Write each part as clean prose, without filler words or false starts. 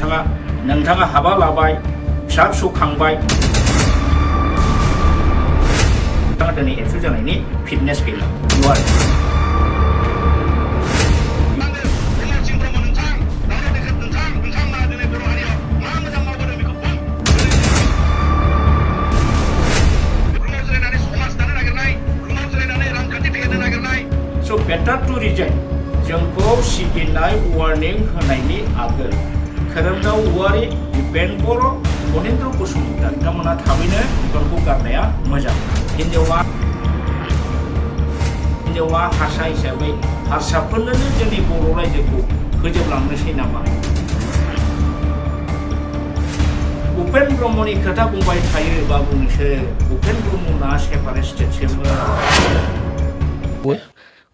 नोंथाङा हाबा लाबाय फिसा फिसौ खांबाय नोंथाङा दिनै एबसु जानायनि फिटनेस गैला नुवा So better to reject जोंखौ सिगिनाय वार्निं होनायनि आगोल खोरोमदाव औवारि दिपेन बर' महेन्द्र बसुमतारी बिथांमोना थाबैनो बिबारखौ गारनाया मोजां हिन्जावा हारसा हिसाबै हारसाफोरनोनो जोंनि बर' रायजोखौ फोजोबलांनोसै नामा उपेन ब्रह्मनि खोथा बुंबाय थायो बा बुंनोसै उपेन ब्रह्मना सेपारेट स्टेटसोमोन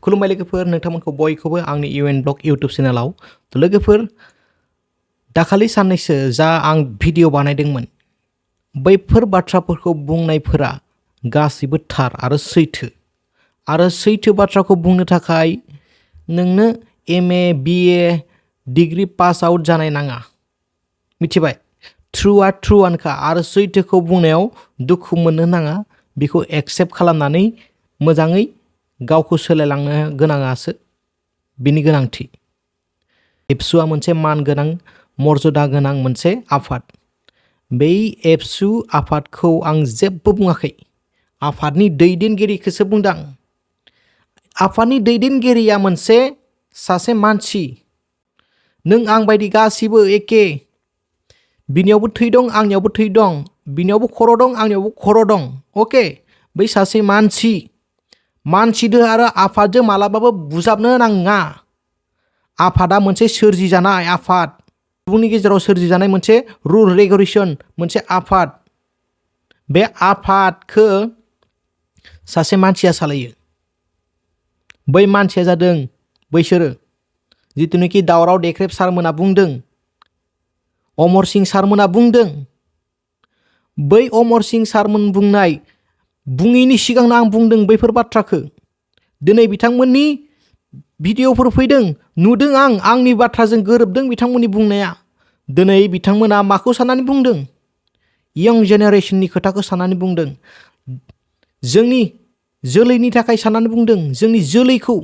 खुलुमबाय लोगोफोर नोंथांमोनखौ बयखौबो आंनि इउएन ब्लग इउटुब चेनेलाव लोगोफोर दाखालि साननैसो जा आं भिडिअ बानायदोंमोन बैफोर बाथ्राफोरखौ बुंनायफोरा गासैबो थार आरो सैथो बाथ्राखौ बुंनो थाखाय नोंनो एमए बिए डिग्री पास आउट जानाय नाङा मिथिबाय ट्रुआनोखा आरो सैथोखौ बुंनायाव दुखु मोननो नाङा बेखौ एक्सेप्ट खालामनानै मोजाङै गावखौ सोलायलांनो गोनाङासो बिनि गोनांथि एबसुआ मोनसे मान गोनां मर्यादा गोनां मोनसे आफाद बै एबसु आफादखौ आं जेबो बुङाखै आफादनि दैदेनगिरिखौसो बुंदों आफादनि दैदेनगिरिया मोनसे सासे मानसि नों आं बायदि गासिबो एखे बिनियावबो थै दं आंनियावबो थै दं बिनियावबो खर' दं आंनियावबो खर' दं अके बै सासे मानसिदो आरो आफादजों मालाबाबो बुजाबनो नाङा आफादा मोनसे सोरजिजानाय आफाद सुबुंनि गेजेराव सोरजिजानाय मोनसे रुल रेगुलेसन मोनसे आफाद बे आफादखौ सासे मानसिया सालायो बै मानसिया जादों बैसोरो जिथुनाखि दावराव देख्रेब सारमोना बुंदों अमरसिंह सारमोना बुंदों बै अमरसिंह सारमोन बुङैनि सिगांनो आं बुंदों बैफोर बाथ्राखौ दिनै बिथांमोननि भिडिअफोर फैदों नुदों आंनि बाथ्राजों गोरोबदों बिथांमोननि बुंनाया दिनै बिथांमोना माखौ साननानै बुंदों यं जेनेरेसननि खोथाखौ साननानै बुंदों जोंनि जोलैनि थाखाय साननानै बुंदों जोंनि जोलैखौ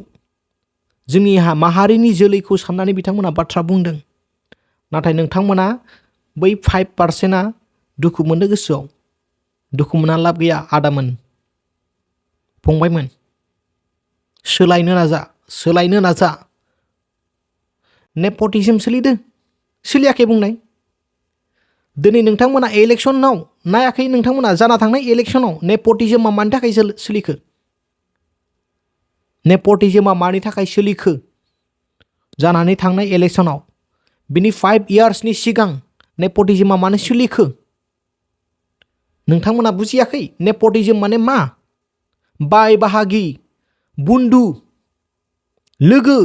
जोंनि माहारिनि जोलैखौ साननानै बिथांमोना बाथ्रा बुंदों नाथाय नोंथांमोना बै 5%आ दुखु मोननो गोसोआव दुखु मोनना लाब गैया आदामोन फंबायमोन सोलायनो नाजा नेपटिज्म सोलियाखै बुंनाय दिनै नोंथांमोना इलेक्सनाव नायाखै नोंथांमोना जाना थांनाय इलेक्सनाव नेपटिज्मआ मानि थाखाय सोलिखो नेपटिज्मआ मानि थाखाय सोलिखो जानानै थांनाय इलेक्सनाव बिनि 5 इयार्सनि सिगां नेपटिज्मआ मानो सोलिखो नोंथांमोना बुजियाखै नेपटिज्म माने मा बाय बाहागि बुन्दु लोगो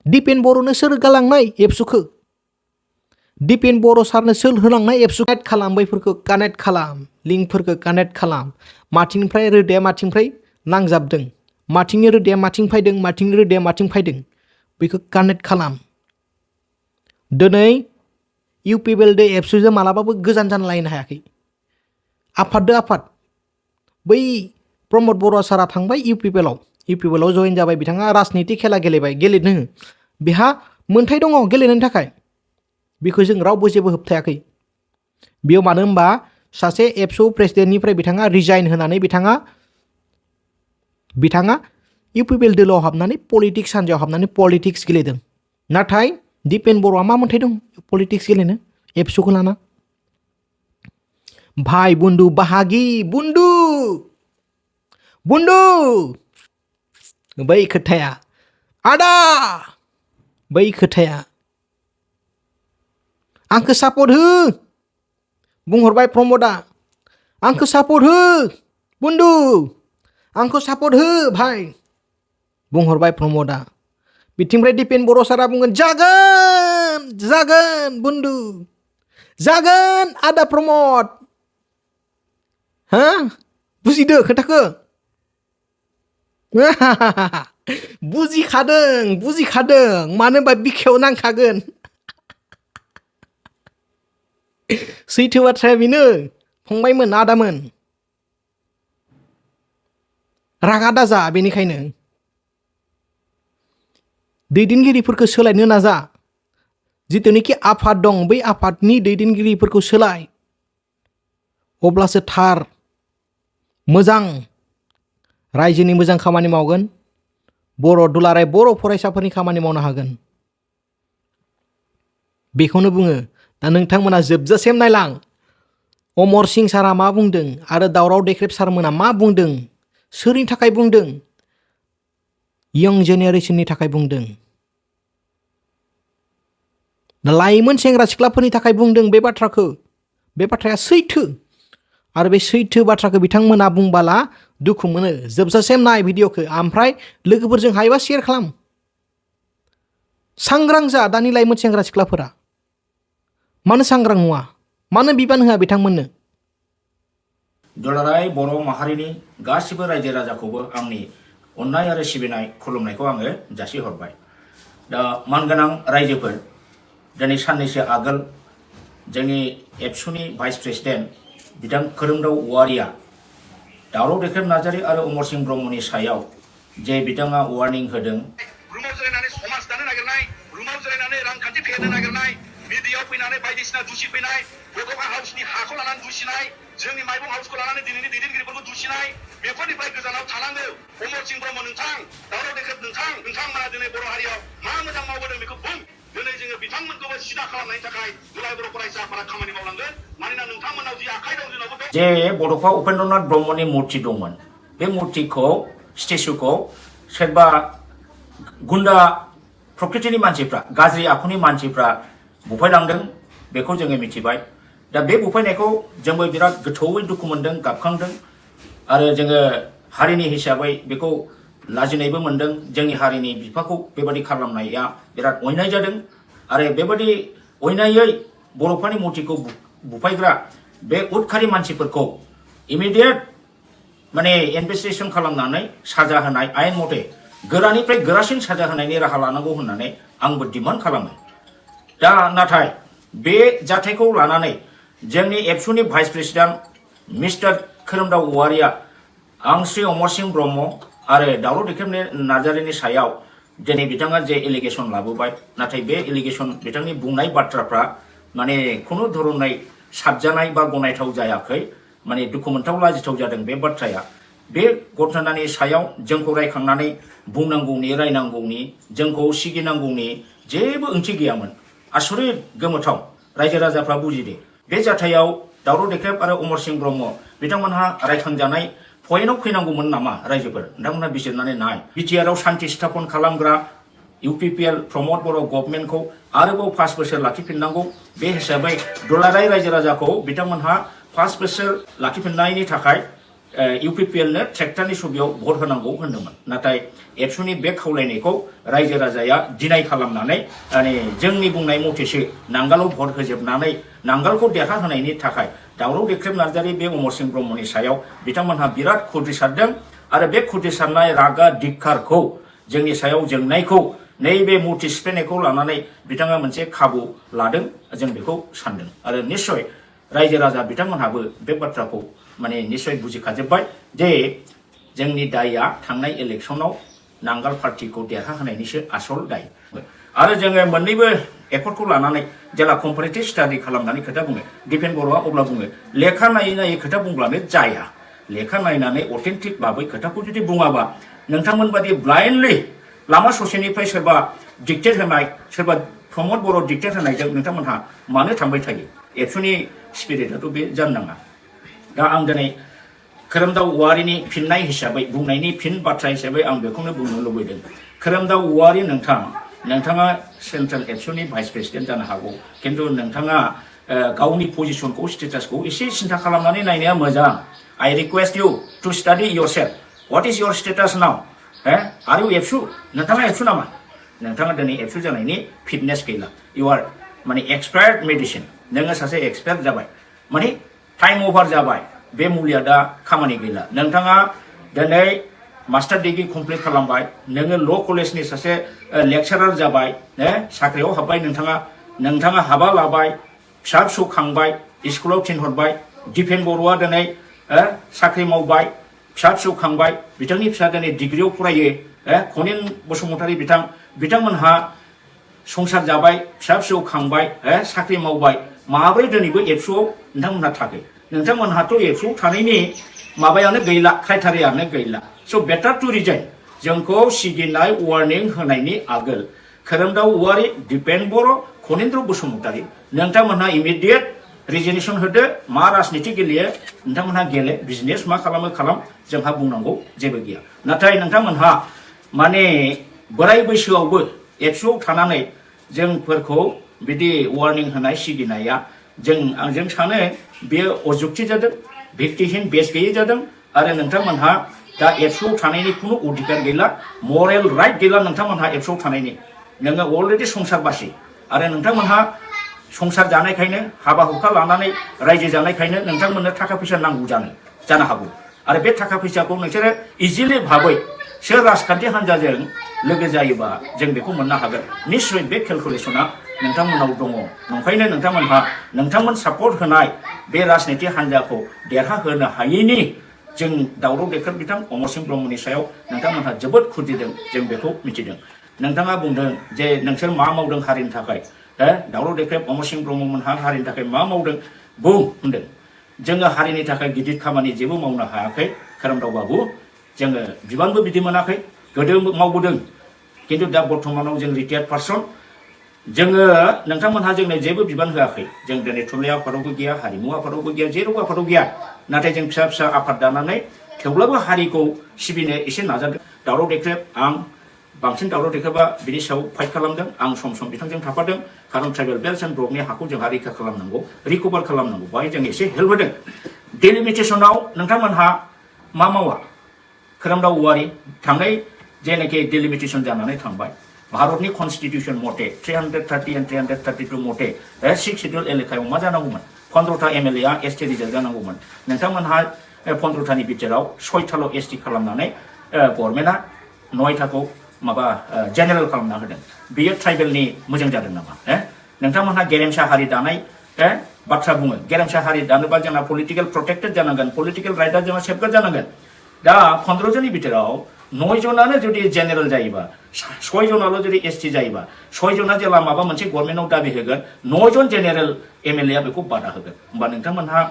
दिपेन बर'नो सोर गालांनाय एबसुखौ दिपेन बर' सारनो सोर होलांनाय एबसु कानेक्ट खालाम लिंकफोरखौ कानेक्ट खालाम माथिंनिफ्राय रोदाया माथिंनिफ्राय नांजाबदों माथिंनि रोदाया माथिं फैदों माथिंनि रोदाया माथिं फैदों बेखौ कानेक्ट खालाम दिनै इउपिपिएलदो एबसुजों मालाबाबो गोजान जानो लायनो हायाखै आफाद बै प्रमद बर' सारा थांबाय इउपिपिएलआव जइन जाबाय बिथाङा राजनिति खेला गेलेनो बेहा मोन्थाय दङ गेलेनो थाखाय बेखौ जों रावबो जेबो होबथायाखै बेयाव मानो होनबा सासे एबसु प्रेसिडेन्टनिफ्राय बिथाङा रिजाइन होनानै बिथाङा इउपिपिएल दोलोआव हाबनानै पलिटिक्स हान्जायाव हाबनानै पलिटिक्स गेलेदों नाथाय दिपेन बर'आ मा मोन्थाय दं पलिटिक्स गेलेनो एबसुखौ लाना भाई बुन्दु बाहागि बुन्दु बै खोथाया आदा बै खोथाया आंखौ सापर्ट हो बुंहरबाय प्रमदआ आंखौ सापर्ट हो बुन्दु आंखौ सापर्ट हो भाई बुंहरबाय प्रमदआ बिथिंनिफ्राय दिपेन बर' सारा बुंगोन जागोन बुन्दु जागोन आदा प्रमद बुजिदो खोथाखौ बुजिखादों मानो होनबा बिखायाव नांखागोन सैथो बाथ्राया बेनो फंबायमोन आदामोन रागा दाजा बेनिखायनो दैदेनगिरिफोरखौ सोलायनो नाजा जितुनिखि आफाद दं बै आफादनि दैदेनगिरिफोरखौ सोलाय अब्लासो थार मोजां रायजोनि मोजां खामानि मावगोन बर' दुलाराय बर' फरायसाफोरनि खामानि मावनो हागोन बेखौनो बुङो दा नोंथांमोना जोबजासिम नायलां अमर सिं सारा मा बुंदों आरो दावराव देख्रेब सारमोना मा बुंदों सोरनि थाखाय बुंदों यं जेनेरेसननि थाखाय बुंदों लाइमोन सेंग्रा सिख्लाफोरनि थाखाय बुंदों बे बाथ्राखौ बे बाथ्राया सैथो आरो बे सैथो बाथ्राखौ बिथांमोना बुंबाला दुखु मोनो जोबजासिम नाय भिडिअखौ ओमफ्राय लोगोफोरजों हायोबा शेयार खालाम सांग्रां जा दानि लाइमोन सेंग्रा सिख्लाफोरा मानो सांग्रां नङा मानो बिबान होआ बिथांमोननो दुलाराय बर' माहारिनि गासिबो रायजो राजाखौबो आंनि अननाय आरो सिबिनाय खुलुमनायखौ आङो जासिहरबाय दा मानगोनां रायजोफोर दिनै साननैसो आगोल जोंनि एबसुनि भाइस प्रेसिडेन्ट बिथां खोरोमदाव औवारिया दावराव देख्रेब नार्जारि आरो अमरसिंह ब्रह्मनि सायाव जे बिथाङा वार्निं होदों रुमाव जिरायनानै समाज दानो नागिरनाय रुमाव जिरायनानै रांखान्थि फेहेरनो नागिरनाय मिडियायाव फैनानै बायदिसिना दुसिफैनाय बड'फा हाउसनि हाखौ लानानै दुसिनाय जोंनि माइबं हाउसखौ लानानै दिनैनि दैदेनगिरिफोरखौ दुसिनाय बेफोरनिफ्राय गोजानाव थानांगौ अमरसिंह ब्रह्म नोंथां दावराव देख्रेब नोंथांमोना दिनै बर' हारियाव मा मोजां मावबोदों बेखौ बुं दिनै जोङो बिथांमोनखौबो सिदा खालामनायनि थाखाय दुलाराय बर' फरायसा आफादा खामानि मावलांगोन मानोना नोंथांमोनाव जि आखाइ दं जोंनावबो जे बड'फा उपेन्द्रनाथ ब्रह्मनि मुर्ति दंमोन बे मुर्तिखौ स्टेचुखौ सोरबा गुन्डा प्रकृतिनि मानसिफ्रा गाज्रि आखुनि मानसिफ्रा बुफायलांदों बेखौ जोङो मिथिबाय दा बे बुफायनायखौ जोंबो बिराद गोथौवै दुखु मोनदों गाबखांदों आरो जोङो हारिनि हिसाबै बेखौ लाजिनायबो मोनदों जोंनि हारिनि बिफाखौ बेबादि खालामनाया बिराद अयनाय जादों आरो बेबादि अयनायै बर'फोरनि मुर्तिखौ बुफायग्रा बे उदखारि मानसिफोरखौ इमिडियेट माने इनभेस्टिगेसन खालामनानै साजा होनाय आयेन मथे गोरानिफ्राय गोरासिन साजा होनायनि राहा लानांगौ होननानै आंबो डिमान्ड खालामो दा नाथाय बे जाथायखौ लानानै जोंनि एबसुनि भाइस प्रेसिडेन्ट मिस्टार खोरोमदाव औवारिया आं श्री अमरसिंह ब्रह्म आरो दावराव देख्रेब नार्जारिनि सायाव दिनै बिथाङा जे एलिगेसन लाबोबाय नाथाय बे एलिगेसन बिथांनि बुंनाय बाथ्राफ्रा माने खुनु धरनै साबजानाय बा गनायथाव जायाखै माने दुखु मोनथाव लाजिथाव जादों बे बाथ्राया बे घटनानि सायाव जोंखौ रायखांनानै बुंनांगौनि रायनांगौनि जोंखौ सिगिनांगौनि जेबो ओंथि गैयामोन आसरित गोमोथाव रायजो राजाफ्रा बुजिदे बे जाथायाव दावराव देख्रेब आरो अमरसिंह ब्रह्म बिथांमोनहा रायखांजानाय पइन्टआव फैनांगौमोन नामा रायजोफोर नोंथांमोनहा बिजिरनानै नाय बिटिआरआव शान्ति स्थापन खालामग्रा इउपिपिएल प्रमद बर' गभर्नमेन्टखौ आरोबाव 5 बोसोर लाखिफिननांगौ बे हिसाबै दुलाराय रायजो राजाखौ बिथांमोनहा 5 बोसोर लाखिफिननायनि थाखाय इउपिपिएलनो ट्रेक्टरनि सुबियाव भट होनांगौ होनदोंमोन नाथाय एबसुनि बे खावलायनायखौ रायजो राजाया डिनाय खालामनानै माने जोंनि बुंनाय मथेसो नांगालाव भट होजोबनानै नांगालखौ देरहाहोनायनि थाखाय दावराव देख्रेब नार्जारि बे अमरसिंह ब्रह्मनि सायाव बिथांमोनहा बिराद खुद्रिसारदों आरो बे खुद्रिसारनाय रागा धिक्कारखौ जोंनि सायाव जोंनायखौ नैबे मुर्ति सिफायनायखौ लानानै बिथाङा मोनसे खाबु लादों जों बेखौ सानदों आरो निश्चय रायजो राजा बिथांमोनहाबो बे बाथ्राखौ माने निश्चय बुजिखाजोब्बाय जे जोंनि दायआ थांनाय इलेक्सनाव नांगाल पार्टिखौ देरहाहोनायनिसो आसल दाय आरो जोङो मोननैबो एकर्डखौ लानानै जेला कम्पारेटिभ स्टाडि खालामनानै खोथा बुङो दिपेन बर'आ अब्ला बुङो लेखा नायै नायै खोथा बुंब्लानो जाया लेखा नायनानै अथेन्टिक भाबै खोथाखौ जुदि बुङाबा नोंथांमोन बादि ब्लाइन्डलि लामा ससेनिफ्राय सोरबा डिक्टेट होनाय सोरबा प्रमद बर' डिक्टेट होनायजों नोंथांमोनहा मानो थांबाय थायो एबसुनि स्पिरिटआथ' बे जानो नाङा दा आं दिनै खोरोमदाव औवारिनि फिननाय हिसाबै बुंनायनि फिन बाथ्रा हिसाबै आं बेखौनो बुंनो लुबैदों खोरोमदाव औवारि नोंथाङा सेन्ट्रेल एबसुनि भाइस प्रेसिडेन्ट जानो हागौ खिन्थु नोंथाङा गावनि पजिशनखौ स्टेटासखौ एसे सिन्था खालामनानै नायनाया मोजां I request you to study yourself. What is your status now? Are you एबसु नोंथाङा एबसु नामा नोंथाङा दिनै एबसु जानायनि फिटनेस गैला इउ आर माने एक्सपायार्ड मेडिसिन नोङो सासे एक्सपायार्ड जाबाय माने टाइम अभार जाबाय बे मुलिया दा खामानि गैला नोंथाङा दिनै मास्टार डिग्री कमप्लिट खालामबाय नोङो ल' कलेजनि सासे लेक्सारार जाबाय साख्रियाव हाबबाय नोंथाङा हाबा लाबाय फिसा फिसौ खांबाय स्कुलाव थिनहरबाय दिपेन बर'आ दिनै साख्रि मावबाय फिसा फिसौ खांबाय बिथांनि फिसा दिनै डिग्रियाव फरायो खनिन बसुमतारी बिथांमोनहा संसार जाबाय फिसा फिसौ खांबाय साख्रि मावबाय माब्रै दिनैबो एबसुआव नोंथांमोनहा थाखो नोंथांमोनहाथ' एबसुआव थानायनि माबायानो गैला क्राइटेरियानो गैला स' बेटार टु रिजाइन जोंखौ सिगिनाय वार्निं होनायनि आगोल खोरोमदाव औवारी दिपेन बर' खनिन्द्र बसुमतारी नोंथांमोनहा इमिडिएट रिजिगनेसन होदो मा राजनिति गेलेयो नोंथांमोनहा गेले बिजनेस मा खालामो खालाम जोंहा बुंनांगौ जेबो गैया नाथाय नोंथांमोनहा माने बोराय बैसोआवबो एबसुआव थानानै जोंफोरखौ बिदि वार्निं होनाय सिगिनाया आं सानो बेयो अजुक्ति जादों भित्तिहीन बेस गैयै जादों आरो नोंथांमोनहा दा एबसुआव थानायनि खुनु अधिकार गैला मरेल राइट गैला नोंथांमोनहा एबसुआव थानायनि नोङो अलरेडि संसारबासि आरो नोंथांमोनहा संसार जानायखायनो हाबा हुखा लानानै रायजो जानायखायनो नोंथांमोननो थाखा फैसा नांगौ जानो हागौ आरो बे थाखा फैसाखौ नोंसोरो इजिलि भाबै सोर राजखान्थि हान्जाजों लोगो जायोबा जों बेखौ मोननो हागोन निश्चय बे केलकुलेसना नोंथांमोनाव दङ नंखायनो नोंथांमोनहा नोंथांमोन सापर्ट होनाय बे राजनिति हान्जाखौ देरहाहोनो हायैनि जों दावराव देख्रेब बिथां अमरसिंह ब्रह्मनि सायाव नोंथांमोनहा जोबोद खुद्रिदों जों बेखौ मिथिदों नोंथाङा बुंदों जे नोंसोर मा मावदों हारिनि थाखाय दावराव देख्रेब अमरसिंह ब्रह्ममोनहा हारिनि थाखाय मा मावदों बुं होनदों जोङो हारिनि थाखाय गिदिर खामानि जेबो मावनो हायाखै खोरोमदाव बाबु जोङो बिबानबो बिदि मोनाखै गोदो मावबोदों खिन्थु दा बर्थमानाव जों रिटायार्ड पार्सन जोङो नोंथांमोनहा जोंनो जेबो बिबान होआखै जों दिनै थुनलाइ आफादावबो गैया हारिमु आफादावबो गैया जेरावबो आफादाव गैया नाथाय जों फिसा फिसा आफाद दानानै थेवब्लाबो हारिखौ सिबिनो एसे नाजादों दावराव देख्रेब आं बांसिन दावराव देख्रेबा बिनि सायाव फाइट खालामदों आं सम सम बिथांजों थाफादों खारन ट्राइबेल बेल्ट एन्ड ब्लकनि हाखौ जोंहा रैखा खालामनांगौ रिकभार खालामनांगौ बेवहाय जों एसे हेल्प होदों डेलिमिटेसनाव नोंथांमोनहा मा मावा खोरोमदाव औवारी थांनाय जेनाखि डेलिमिटेसन जानानै थांबाय भारतनि कनस्टिटिउसन मथे 330 एन्ड 332 मथे 6 शिड्युल एलेकायाव मा जानांगौमोन 15था एमएलएआ एसटि रिजार्भ जानांगौमोन नोंथांमोनहा 15थानि बिथोराव 6थाल' एसटि खालामनानै गभर्नमेन्टआ 9थाखौ माबा जेनेरेल खालामना होदों बेयो ट्राइबेलनि मोजां जादों नामा नोंथांमोनहा गेरेमसा हारि दानाय बाथ्रा बुङो गेरेमसा हारि दानोबा जोंना पलिटिकेल प्रटेक्टेड जानांगोन पलिटिकेल राइटआ जोंहा सेफगार्ड जानांगोन दा 15 जननि बिथोराव 9 जनानो जुदि जेनेरेल जायोबा 6 जनाल' जुदि एसटि जायोबा 6 जना जेला माबा मोनसे गभर्नमेन्टआव दाबि होगोन 9 जन जेनेरेल एमएलएआ बेखौ बादा होगोन होमबा नोंथांमोनहा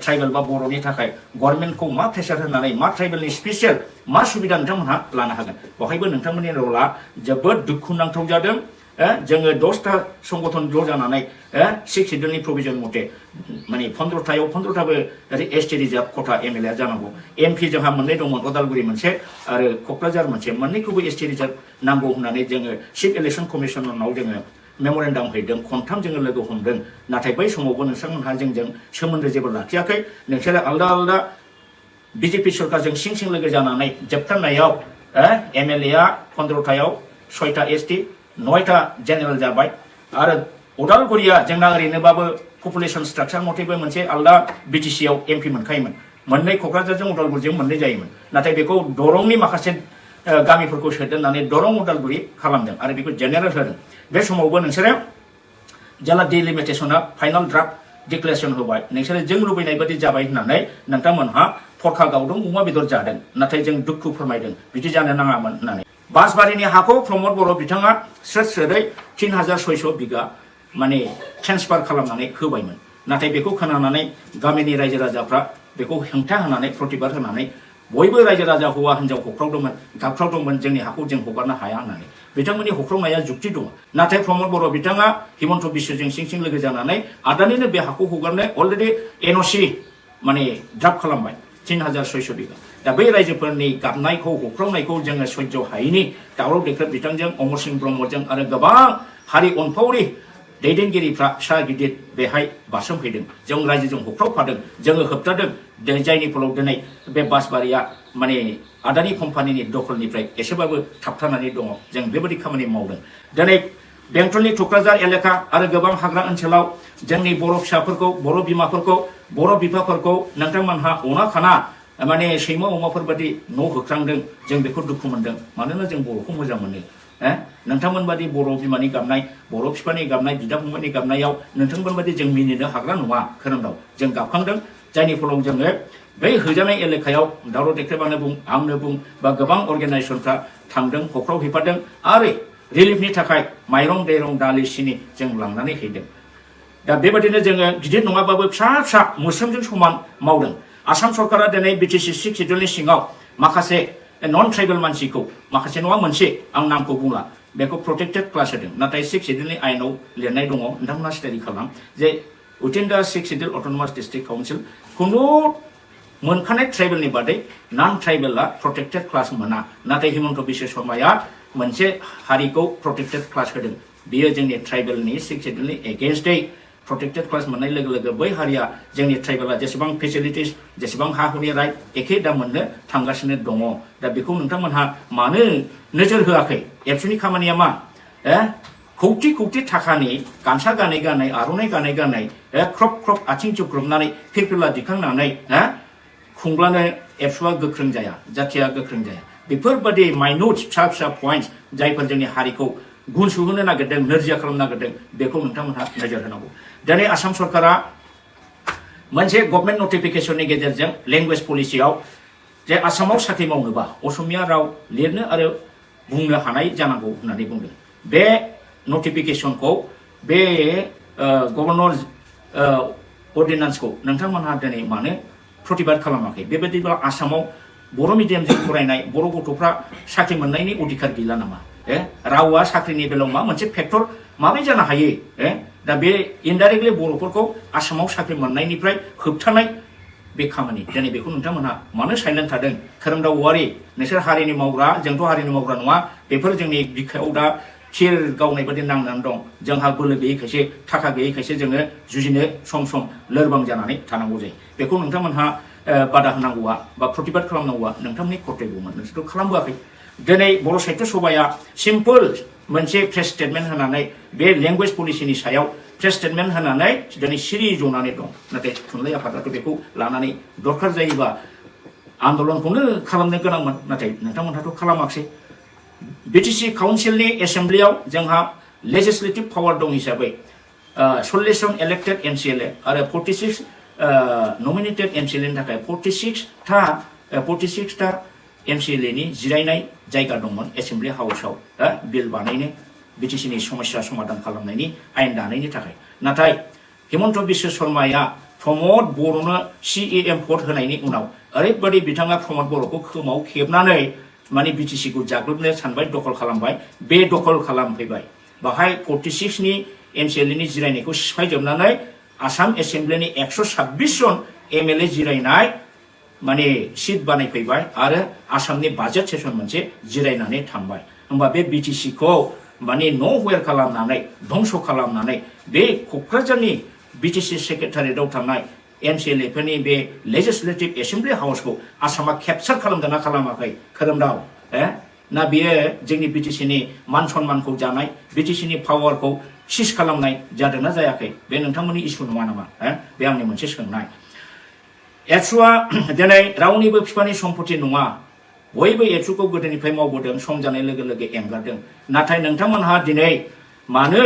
ट्राइबेल बा बर'नि थाखाय गभर्नमेन्टखौ मा प्रेसार होनानै मा ट्राइबेलनि स्पेसियेल मा सुबिदा नोंथांमोनहा लानो हागोन बेवहायबो नोंथांमोननि रला जोबोद दुखुनांथाव जादों जोङो 10टा संगठन ज' जानानै 6 शिड्युलनि प्रभिजन मथे माने 15थाबो एसटि रिजार्भ खथा एमएलए जानांगौ एमपि जोंहा मोननै दंमोन उदालगुरि मोनसे आरो क'क्राझार मोनसे मोननैखौबो एसटि रिजार्भ नांगौ होननानै जोङो चिफ इलेक्सन कमिशनारनाव जोङो मेम'रेन्डाम हैदों खनथाम जोङो लोगो हमदों नाथाय बै समावबो नोंथांमोनहा जोंजों सोमोन्दो जेबो लाखियाखै नोंसोरो आलदा आलदा बिजेपि सरकारजों सिं लोगो जानानै जोबथारनायाव एमएलएआ 15थायाव 6था एसटि 9था जेनेरेल जाबाय आरो उदालगुरिया जोंना ओरैनोबाबो पपुलेसन स्ट्राक्चार मथेबो मोनसे आलदा बिटिसिआव एमपि मोनखायोमोन मोननै क'क्राझारजों उदालगुरिजों मोननै जायोमोन नाथाय बेखौ दरंनि माखासे गामिफोरखौ सोदेरनानै दरं उदालगुरि खालामदों आरो बेखौ जेनेरेल होदों बे समावबो नोंसोरो जेला डिलिमिटेसना फाइनाल ड्राफ्ट डिक्लेरेसन होबाय नोंसोरो जों लुबैनाय बायदि जाबाय होननानै नोंथांमोनहा फरखा गावदों अमा बेदर जादों नाथाय जों दुखु फोरमायदों बिदि जानो नाङामोन होननानै बासबारिनि हाखौ प्रमद बर' बिथाङा स्रोदै 3600 बिगा माने ट्रेन्सफार खालामनानै होबायमोन नाथाय बेखौ खोनानानै गामिनि रायजो राजाफ्रा बेखौ हेंथा होनानै प्रतिबाद होनानै बयबो रायजो राजा हौवा हिन्जाव हख्रावदोंमोन गाबख्रावदोंमोन जोंनि हाखौ जों हगारनो हाया होननानै बिथांमोननि हख्रावनाया जुक्ति दङ नाथाय प्रमद बर' बिथाङा हिमन्त बिश्वजों सिं लोगो जानानै आदानिनो बे हाखौ हगारनो अलरेडि एनअसि माने ड्राफ्ट खालामबाय 3600 बिगा दा बै रायजोफोरनि गाबनायखौ हख्रावनायखौ जोङो सयज हायैनि दावराव देख्रेब बिथांजों अमरसिंह ब्रह्मजों आरो गोबां हारि अनफावरि दैदेनगिरिफ्रा फिसा गिदिर बेहाय बारसोमफैदों जों रायजोजों हख्रावफादों जोङो होबथादों जायनि फलाव दिनै बे बासबारिया माने आदानि कम्पानिनि दखलनिफ्राय एसेबाबो थाबथानानै दङ जों बेबायदि खामानि मावदों दिनै बेंटलनि थुक्राझार एलेका आरो गोबां हाग्रा ओनसोलाव जोंनि बर' फिसाफोरखौ बर' बिमाफोरखौ बर' बिफाफोरखौ नोंथांमोनहा अना खाना माने सैमा अमाफोर बादि न' होख्रांदों जों बेखौ दुखु मोनदों मानोना जों बर'खौ मोजां मोनो नोंथांमोन बादि बर' बिमानि गाबनाय बर' बिफानि गाबनाय बिदा फंबायनि गाबनायाव नोंथांमोन बादि जों मिनिनो हाग्रा नङा खोरोमदाव जों गाबखांदों जायनि फलाव जोङो बै होजानाय एलेकायाव दावराव देख्रेबानो बुं आंनो बुं बा गोबां अर्गेनाइजेसनफ्रा थांदों हख्राव हैफादों आरो रिलिफनि थाखाय माइरं दैरं दालि सिनि जों लांनानै हैदों दा बेबादिनो जोङो गिदिर नङाबाबो फिसा फिसा मोस्रोमजों समान मावदों आसाम सरकारा दिनै बिटिसि 6 सिडिउलनि सिङाव माखासे नन ट्राइबेल मानसिखौ माखासे नङा मोनसे आं नामखौ बुंला बेखौ प्रोटेक्टेड क्लास होदों नाथाय 6 सिडिउलनि आयेनाव लिरनाय दङ नोंथांमोना स्टाडि खालाम जे उइथिन दा 6 सिडिउल अट'नमास डिस्ट्रिक्ट काउन्सिल खुनु मोनखानाय ट्राइबेलनि बादै नन ट्राइबेला प्रोटेक्टेड क्लास मोना नाथाय हिमन्त बिश्व शर्माया मोनसे हारिखौ प्रोटेक्टेड क्लास होदों बियो जोंनि ट्राइबेलनि 6 सिडिउलनि एगेन्स्टै प्रोटेक्टेड क्लास मोननाय लोगो लोगो बै हारिया जोंनि ट्राइबेला जेसेबां फेसिलिटिस जेसेबां हा हुनि राइट एखे दा मोननो थांगासिनो दङ दा बेखौ नोंथांमोनहा मानो नोजोर होआखै एबसुनि खामानिया मा खौटि खौटि थाखानि गामसा गानै गानै आर'नाइ गानै गानै ख्रब ख्रब आथिं जुग्रुबनानै फिरफिला दिखांनानै खुंब्लानो एबसुआ गोख्रों जाया जाथिया गोख्रों जाया बेफोरबादि माइन्युट फिसा फिसा पइन्ट्स जायफोर जोंनि हारिखौ गुन सुहोनो नागिरदों नोरजिया खालामनो नागिरदों बेखौ नोंथांमोनहा नोजोर होनांगौ दिनै आसाम सरकारा मोनसे गभर्नमेन्ट नटिफिकेशननि गेजेरजों लेंगुवेज पलिसियाव जे आसामाव साख्रि मावनोबा असमिया राव लिरनो आरो बुंनो हानाय जानांगौ होननानै बुंदों बे नटिफिकेशनखौ बे गभर्नर अर्डिनान्सखौ नोंथांमोनहा दिनै मानो प्रतिबाद खालामाखै बेबायदिब्ला आसामाव बर' मिडियामजों फरायनाय बर' गथ'फ्रा साख्रि मोननायनि अधिकार गैला नामा रावा साख्रिनि बेलायाव मा मोनसे फेक्टर माबोरै जानो हायो दा बे इनडाइरेक्टलि बर'फोरखौ आसामाव साख्रि मोननायनिफ्राय होबथानाय बे खामानि दिनै बेखौ नोंथांमोनहा मानो साइलेन्ट थादों खोरोमदाव औवारि नोंसोर हारिनि मावग्रा जोंथ' हारिनि मावग्रा नङा बेफोर जोंनि बिखायाव दा थिर गावनाय बादि नांनानै दं जोंहा बोलो गैयैखायसो थाखा गैयैखायसो जोङो जुजिनो सम सम लोरबां जानानै थानांगौ जायो बेखौ नोंथांमोनहा बादा होनांगौआ बा प्रतिबाद खालामनांगौआ नोंथांमोननि कर्तब्यमोन नोंसोरथ' खालामबोआखै दिनै बर' साहित्य सभाया सिम्पोल मोनसे प्रेस स्टेटमेन्ट होनानै बे लेंगुवेज पलिसिनि सायाव प्रेस स्टेटमेन्ट होनानै दिनै सिरि जनानै दं नाथाय थुनलाइ आफादाथ' बेखौ लानानै दरखार जायोबा आन्दलनखौनो खालामनो गोनांमोन नाथाय नोंथांमोनहाथ' खालामाखिसै बिटिसि काउन्सिलनि एसेम्ब्लियाव जोंहा लेजिस्लेटिभ पावार दं हिसाबै 40 जन इलेक्टेड एमसिएलए आरो 46 नमिनेटेड एमसिएलएनि थाखाय 46 था एमसिएलएनि जिरायनाय जायगा दंमोन एसेम्ब्लि हाउसआव बिल बानायनो बिटिसिनि समस्या समाधान खालामनायनि आयेन दानायनि थाखाय नाथाय हिमन्त बिश्व शर्माया प्रमद बर'नो CAM भट होनायनि उनाव ओरैबायदि बिथाङा प्रमद बर'खौ खोमाव खेबनानै माने बिटिसिखौ जाग्लोबनो सानबाय दखल खालामबाय बे दखल खालामफैबाय बाहाय 46 नि एमसिएलएनि जिरायनायखौ सिफायजोबनानै आसाम एसेम्ब्लिनि 126 जन एमएलए जिरायनाय माने सीट बानायफैबाय आरो आसामनि बाजेट सेसन मोनसे जिरायनानै थांबाय होमबा बे बिटिसिखौ माने न'वेर खालामनानै धंस खालामनानै बे क'क्राझारनि बिटिसि सेक्रेटारियेटआव थानाय एमसिएलएफोरनि बे लेजिस्लेटिभ एसेम्ब्लि हाउसखौ आसामा केपचार खालामदोंना खालामाखै खोरोमदाव ना बियो जोंनि बिटिसिनि मान सन्मानखौ जानाय बिटिसिनि पावारखौ सिज खालामनाय जादोंना जायाखै बे नोंथांमोननि इस्यु नङा नामा बे आंनि मोनसे सोंनाय एबसुआ दिनै रावनिबो बिफानि सम्पति नङा बयबो एबसुखौ गोदोनिफ्राय मावबोदों सम जानाय लोगो लोगो एंगारदों नाथाय नोंथांमोनहा दिनै मानो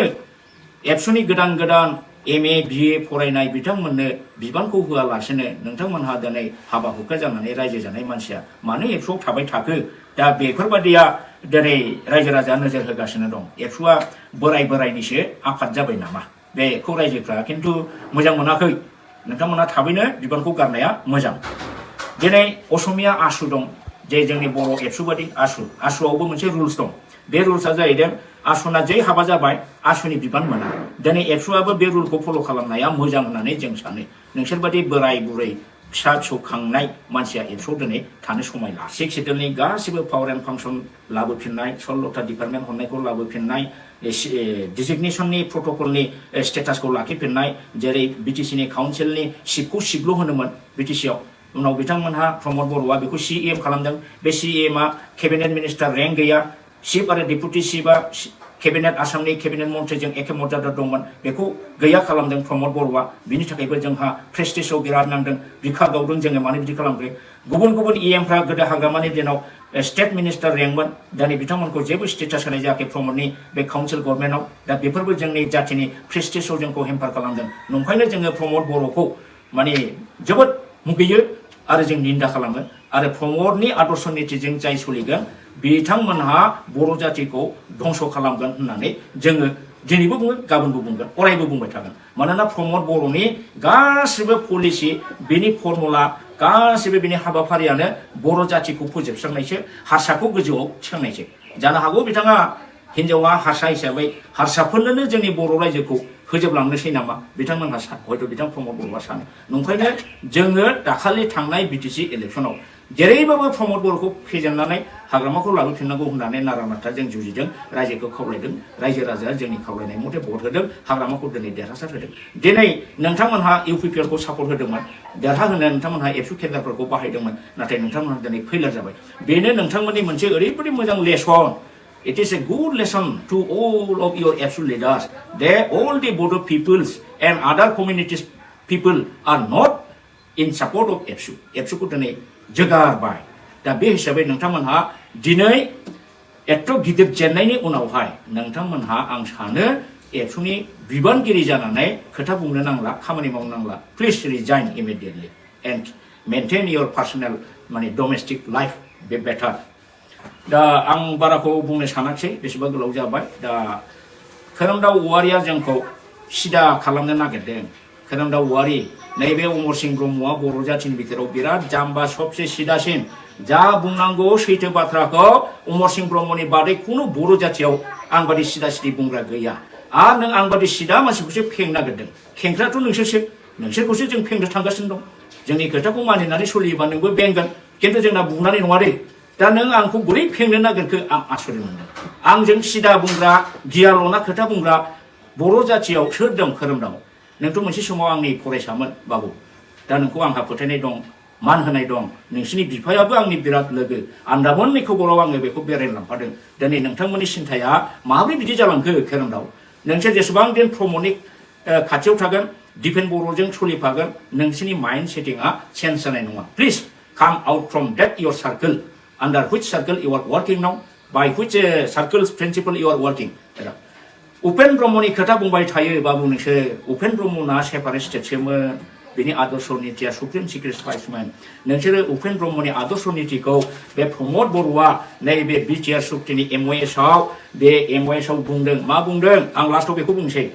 एबसुनि गोदान गोदान MA BA फरायनाय बिथांमोननो बिबानखौ होआलासेनो नोंथांमोनहा दिनै हाबा हुखा जानानै रायजो जानाय मानसिया मानो एबसुआव थाबाय थाखो दा बेफोरबादिया दिनै रायजो राजाया नोजोर होगासिनो दं एबसुआ बोराय बोरायनिसो आफाद जाबाय नामा बेखौ रायजोफ्रा खिन्थु मोजां मोनाखै नोंथांमोना थाबैनो बिबानखौ गारनाया मोजां दिनै असमिया आसु दं जे जोंनि बर' एबसु बादि आसुआवबो मोनसे रुल्स दं बे रुल्सआ जाहैदों आसुना जै हाबा जाबाय आसुनि बिबान मोना दिनै एबसुआबो बे रुलखौ फल' खालामनाया मोजां होननानै जों सानो नोंसोरबादि बोराय बुरै फिसा फिसौ खांनाय मानसिया एबसुआव दिनै थानो समायला 6 सिडिउलनि गासिबो पावार एन्ड फांसन लाबोफिननाय 16टा डिपार्टमेन्ट हरनायखौ लाबोफिननाय डिजिगनेसननि प्रट'कलनि स्टेटासखौ लाखिफिननाय जेरै बिटिसिनि काउन्सिलनि सिटखौ सिटल' होनोमोन बिटिसिआव उनाव बिथांमोनहा प्रमद बर'आ बेखौ CAM खालामदों बे CAMआ केबिनेट मिनिस्टार रेंक गैया चिफ आरो डेपुटि चिफआ केबिनेट आसामनि केबिनेट मन्थ्रिजों एखे मर्यादा दंमोन बेखौ गैया खालामदों प्रमद बर'आ बिनि थाखायबो जोंहा प्रेस्टिजआव बिराद नांदों बिखा गावदों जोङो मानो बिदि खालामखो गुबुन गुबुन EMफ्रा गोदो हाग्रामानि दिनाव स्टेट मिनिस्टार रेंकमोन दानि बिथांमोनखौ जेबो स्टेटास होनाय जायाखै प्रमदनि बे काउन्सिल गभर्नमेन्टआव दा बेफोरबो जोंनि जातिनि प्रेस्टिजआव जोंखौ हेम्पार खालामदों नंखायनो जोङो प्रमद बर'खौ माने जोबोद मुगैयो आरो जों निन्दा खालामो आरो प्रमदनि आदर्श नीतिजों जाय सोलिगोन बिथांमोनहा बर' जातिखौ धंस खालामगोन होननानै जोङो दिनैबो बुङो गाबोनबो बुंगोन अरायबो बुंबाय थागोन मानोना प्रमद बर'नि गासिबो पलिसि बिनि फर्मुला गासिबो बिनि हाबाफारियानो बर' जातिखौ फोजोबस्रांनायसो हारसाखौ गोजौआव थिखांनायसो जानो हागौ बिथाङा हिनजावा हारसा हिसाबै हारसाफोरनोनो जोंनि बर' रायजोखौ होजोबलांनोसै नामा बिथांमोनहा हयथ' बिथां प्रमद बर'आ सानो नंखायनो जोङो दाखालि थांनाय बिटिसि इलेक्सनाव जेरैबाबो प्रमद बर'खौ फेजेननानै हाग्रामाखौ लाबोफिननांगौ होननानै नारा नाथा जों जुजिदों रायजोखौ खावलायदों रायजो राजाया जोंनि खावलायनाय मथे भट होदों हाग्रामाखौ दिनै देरहासार होदों दिनै नोंथांमोनहा इउपिपिएलखौ सापर्ट होदोंमोन देरहाहोनो नोंथांमोनहा एबसु केन्द्रफोरखौ बाहायदोंमोन नाथाय नोंथांमोनहा दिनै फैलार जाबाय बेनो नोंथांमोननि मोनसे ओरैबायदि मोजां lesson It is a good lesson to all of your ABSU leaders that all the Bodo peoples and other communities people are not in support of ABSU. ABSU को दिनै जगारबाय दा बे हिसाबै नोंथांमोनहा दिनै एथ' गिदिर जेननायनि उनावहाय नोंथांमोनहा आं सानो एबसुनि बिबानगिरि जानानै खोथा बुंनो नांला खामानि मावनो नांला please resign immediately and maintain your personal माने डमेस्टिक लाइफ बे बेटार दा आं बाराखौ बुंनो सानाखिसै बेसेबा गोलाव जाबाय दा खोरोमदाव औवारिया जोंखौ सिदा खालामनो नागिरदों खोरोमदाव औवारि नैबे अमरसिंह ब्रह्मआ बर' जातिनि बिथोराव बिराद जाम्बा सबसे सिदासिन जा बुंनांगौ सैथो बाथ्राखौ अमरसिंह ब्रह्मनि बादै खुनु बर' जातियाव आं बादि सिदा सिदि बुंग्रा गैया आरो नों आं बादि सिदा मानसिखौसो फेंनो नागिरदों खेंख्राथ' नोंसोरखौसो जों फेंनो थांगासिनो दं जोंनि खोथाखौ मानिनानै सोलियोबा नोंबो बेंगोन खिन्थु जोंना बुंनानै नङा दे दा नों आंखौ बोरै फेंनो नागिरखो आं आसरित मोनदों आंजों सिदा बुंग्रा गियाल'ना खोथा बुंग्रा बर' जातियाव सोर दं खोरोमदाव नोंथ' मोनसे समाव आंनि फरायसामोन बाबु दा नोंखौ आंहा फोथायनाय दं मान होनाय दं नोंसिनि बिफायाबो आंनि बिराद लोगो आन्दामाननि खबराव आङो बेखौ बेरायनो लांफादों दिनै नोंथांमोननि सिन्थाया माबोरै बिदि जालांखो खोरोमदाव नोंसोर जेसेबां दिन प्रमदनि खाथियाव थागोन दिपेन बर'जों सोलिफागोन नोंसिनि माइन्ड सेटिंआ चेन्ज जानाय नङा please come out from that year circle under which circle you are working now, by which circle's principle you are working. Upen ब्रह्मनि खोथा बुंबाय थायो बाबु नोंसोर उपेन ब्रह्मना सेपारेट स्टेटसोमोन बिनि आदर्श नीतिया सुप्रिम सिक्रेट स्पाइसमोन नोंसोरो उपेन ब्रह्मनि आदर्श नीतिखौ बे प्रमद बर'आ नैबे बिटिआर सुक्तिनि एमओएसआव बे एमओएसआव बुंदों मा बुंदों आं लास्टआव बेखौ बुंसै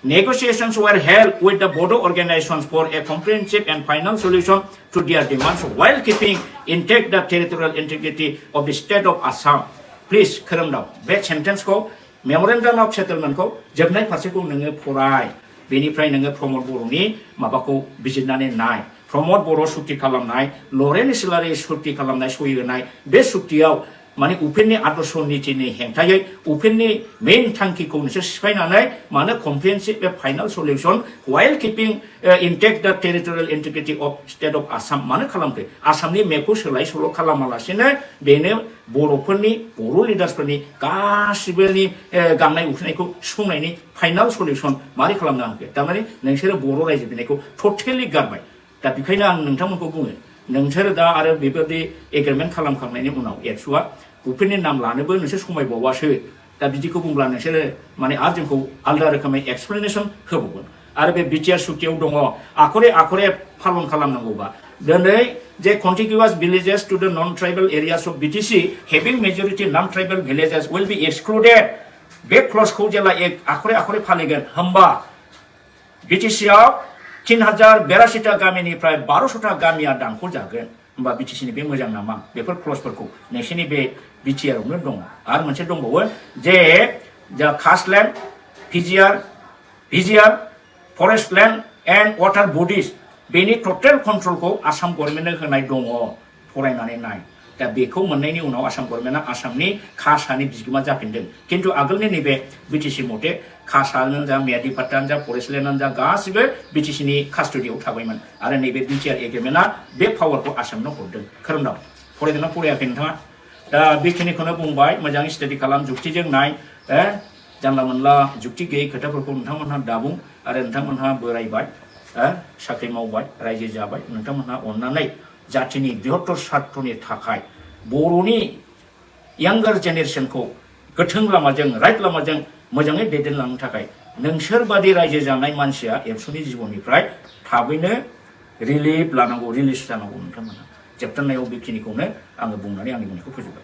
Negotiations were held with the Bodo organizations for a comprehensive and final solution to their demands while keeping intact the territorial integrity of the state of Assam. Please, खोरोमदाव बे सेन्टेन्सखौ मेमोरेन्डाम अफ सेटलमेन्टखौ जोबनाय फारसेखौ नोङो फराय बेनिफ्राय नोङो प्रमद बर'नि माबाखौ बिजिरनानै नाय प्रमद बर' सुक्ति खालामनाय लरेन इस्लारि सुक्ति खालामनाय सहि होनाय बे सुक्तियाव माने उपेननि आदर्श नीतिनि हेंथायै उपेननि मेइन थांखिखौ नोंसोर सिफायनानै मानो comprehensive A final solution while keeping इनटेक्ट द territorial integrity of state of Assam मानो खालामखो आसामनि मेपखौ सोलाय सोल' खालामालासेनो बेनो बर'फोरनि बर' लिडार्सफोरनि गासिबोनि गांनाय उखैनायखौ सुफुंनायनि फाइनाल सलिउसन मारै खालामनो हाखो थारमाने नोंसोरो बर' रायजो बिनायखौ टटेलि गारबाय दा बेखायनो आं नोंथांमोनखौ बुङो नोंसोर दा आरो बेबायदि एग्रिमेन्ट खालामखांनायनि उनाव एबसुआ उपेननि नाम लानोबो नोंसोर समायबावासो दा बिदिखौ बुंब्ला नोंसोरो माने आरो जोंखौ आलदा रोखोमै एक्सप्लेनेसन होबावगोन आरो बे बिटिआर सुक्तियाव दङ आखरे आखरे फालन खालामनांगौबा दिनै जे कन्टिगिउवास villages to the non tribal areas of BTC having majority non tribal villages will be excluded बे क्लजखौ जेब्ला आखरे आखरे फालिगोन होमबा बिटिसिआव 3082टा गामिनिफ्राय 1200टा गामिया दानख' जागोन होमबा बिटिसिनि बे मोजां नामा बेफोर क्लजफोरखौ नोंसिनि बे बिटिआरआवनो दङ आरो मोनसे दंबावो जे जा कास्टलेन्ड VGR forest land and water bodies बेनि टटेल कन्ट्रलखौ आसाम गभर्नमेन्टनो होनाय दङ फरायनानै नाय दा बेखौ मोननायनि उनाव आसाम गभर्नमेन्टआ आसामनि कासानि बिगोमा जाफिनदों खिन्थु आगोलनि नैबे बिटिसि मथे कासानो जा मेदिपाटानो जा फरेस्ट लेन्डआनो जा गासिबो बिटिसिनि कास्टडियाव थाबायमोन आरो नैबे बिटिआर एग्रिमेन्टआ बे पावारखौ आसामनो हरदों खोरोमदाव फरायदोंना फरायाखै नोंथाङा दा बेखिनिखौनो बुंबाय मोजाङै स्टाडि खालाम जुक्तिजों नाय जानला मोनला जुक्ति गैयै खोथाफोरखौ नोंथांमोनहा दाबुं आरो नोंथांमोनहा बोरायबाय साख्रि मावबाय रायजो जाबाय नोंथांमोनहा अननानै जातिनि बृहत्तर स्वार्थनि थाखाय बर'नि younger जेनेरेशनखौ गोथों लामाजों राइट लामाजों मोजाङै दैदेनलांनो थाखाय नोंसोर बादि रायजो जानाय मानसिया एबसुनि जिबननिफ्राय थाबैनो रिलिफ लानांगौ रिलिज जानांगौ नोंथांमोना जोबथारनायाव बेखिनिखौनो आङो बुंनानै आंनि बुंनायखौ फोजोबबाय